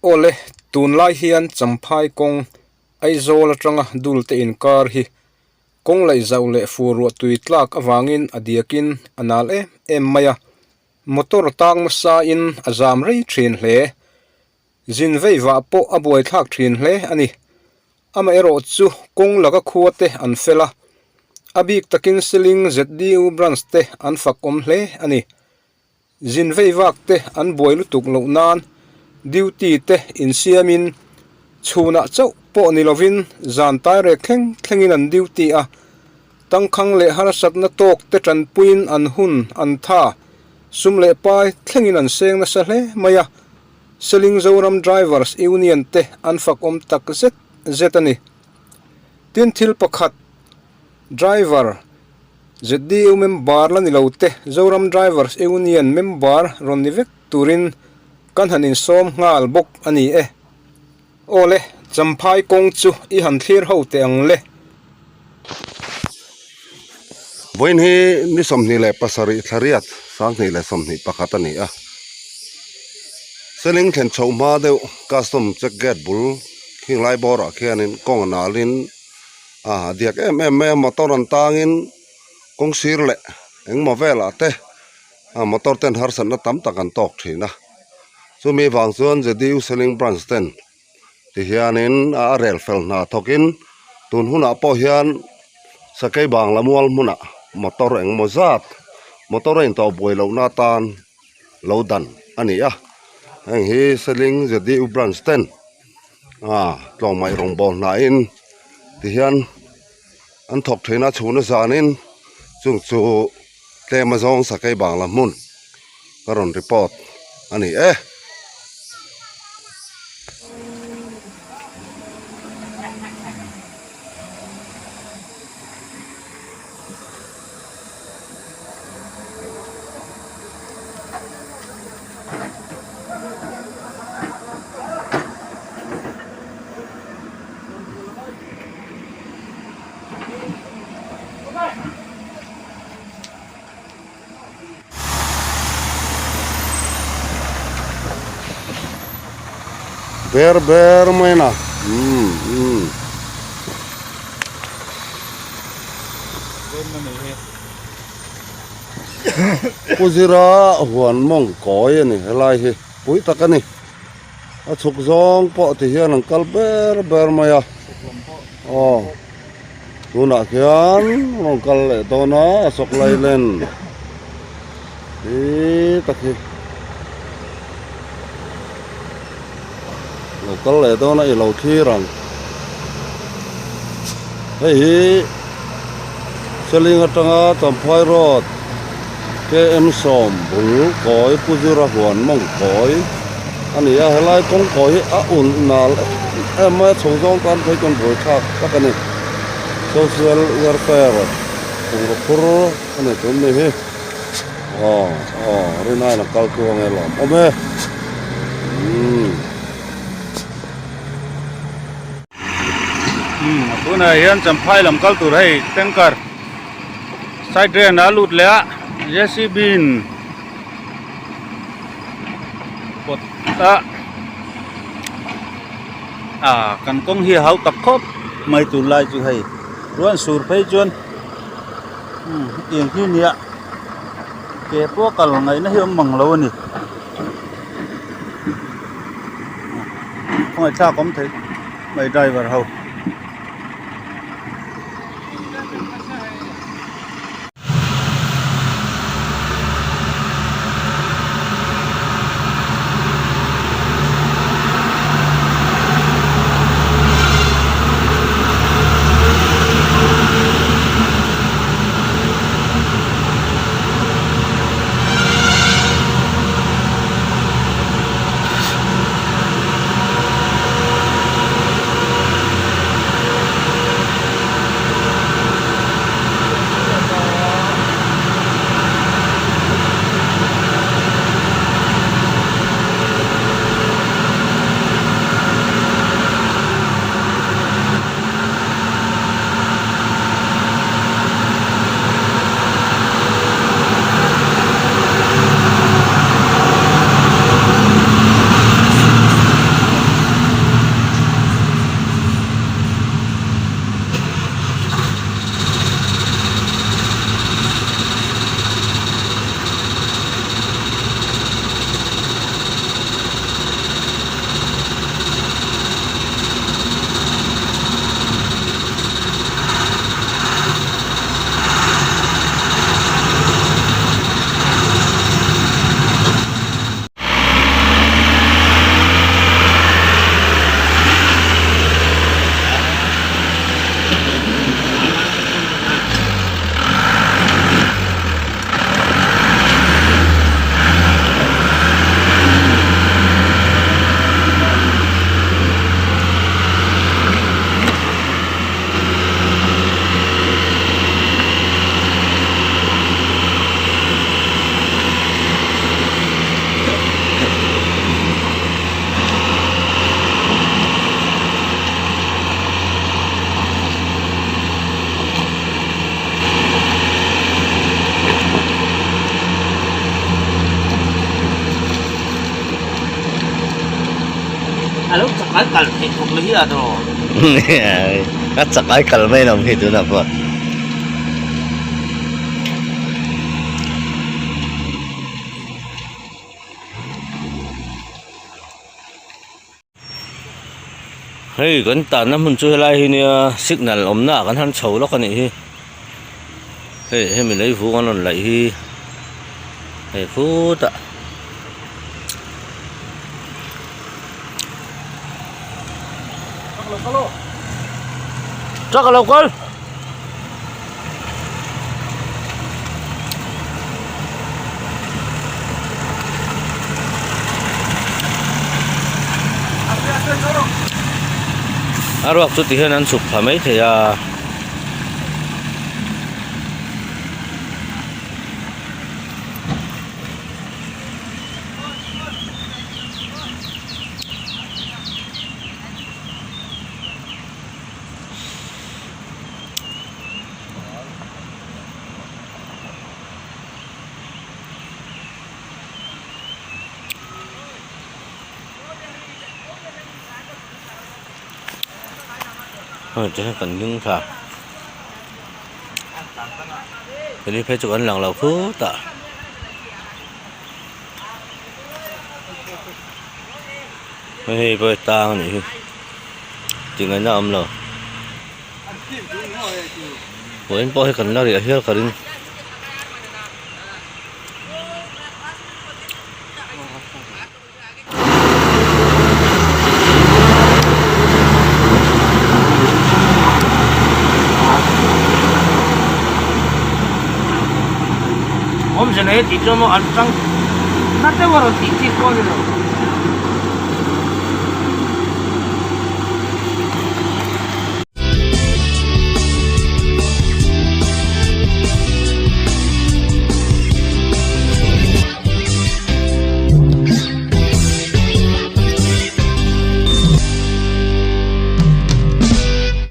Awle, tunlai hian Champhai kawng Aizawl atanga Dulte inkar hi kawng laih zauh leh fur ruah tui tlak avangin a diakin a nal em em mai a, motor tang nasa in a zam rei thin hle. Zin vei vah pawh a buaithlak thin hle a ni. Amaherawhchu kawng laka khua te an fel a, a bik takin Seling ZDU branch te an fak awm hle a ni. Zin vei vak te an buai lutuk loh nan duty te insiamin chhunah chauh pawh ni lovin zan tairek thleng thlengin an duty a, tangkhang leh harsatna tawk te tanpuiin an hun an tha, sum leh pai thlengin an seng nasa hle mai a, Seling Zoram Drivers Union te an fakawm tak zet zet a ni. Tin thil pakhat driver. ZDU member la ni lo te Zoram Drivers Union member rawn ni vek turin kan han insawm nghal bawk a ni e. Aw le, Champhai kawng chu i han thlir ho teh ang le. Vawiin hi ni 27 thlariat 2021 a ni a. Seling thlen chhoh hma deuh custom check gate bul khinglai bawrah khianin kawng a nalin A diak em em mai a motor an tangin kawng sir leh engmaw velah te a motor ten harsatna tam tak an tawk thin a chumi vang chuan JDU seling branch ten ti hianin a rel fel hna thawkin tun hunah pawh hian sakei bangla mual hmunah motor engmaw zat motor a intawh buai lohna atan lo dan a ni a heng hi seling JDU branch ten. A tlawmngaih rawngbawl hnahin tihian an thawk thin a chhun a zanin chung chu tlem a zawng sakei bangla hmun ka rawn report a ni e. Ber ber mai na umm umm. Pu Zira huan mawng kawi a ni helai hi pui tak a ni a chhuk zawng pawh ti hian an kal ber ber mai a aw tunah khian rawn kal leh dawn a a sawk lai len hi tak hi lo kal leh dawn a i lo thlir ang hei hi. Seling atanga Champhai Road KM sawm bul kawi Pu Zira huan mawng kawi a ni a helai kawng kawi hi a ulh nal em mai a chho zawng tan phei chuan buai thlak tak a ni social welfare bungraw phur a ni tun ni hi aw aw rinaiin a kal tluang e lawm awm e umm. Tunah hian Champhai lam kal tur hei tanker side drain a lut leh a JCB in kawt a ah kan kawng hi a hau tak khawp mai tunlai chu hei ruan sur phei chuan hetiang hi a nia ke pawh kal ngaihna hi a awm mang lo a ni. Khawngaih thlak awm theih mai driver ho. ai kal theih thawk la hi a tawh. A chak ai kal mai lo hi tunah pawh. Hei kan tanna hmun chu helai hi nia signal awmna ah kan han chho lawk a nih hi hei hemi lei vung an rawn laih hi hei khutah truck a lo kal. A ruak chu ti hian an chhuk thla mai thei a. Hei te hian kan ding thla keni phei chu kan lang lo khutah. Hei pawh hi tang a nih hi tih ngaihna a awm lo vawiin pawh hi kan la riah hial ka ring. Awmze nei a tih chuan maw an tang na deuh a rawn tih chi pawh a ni lo.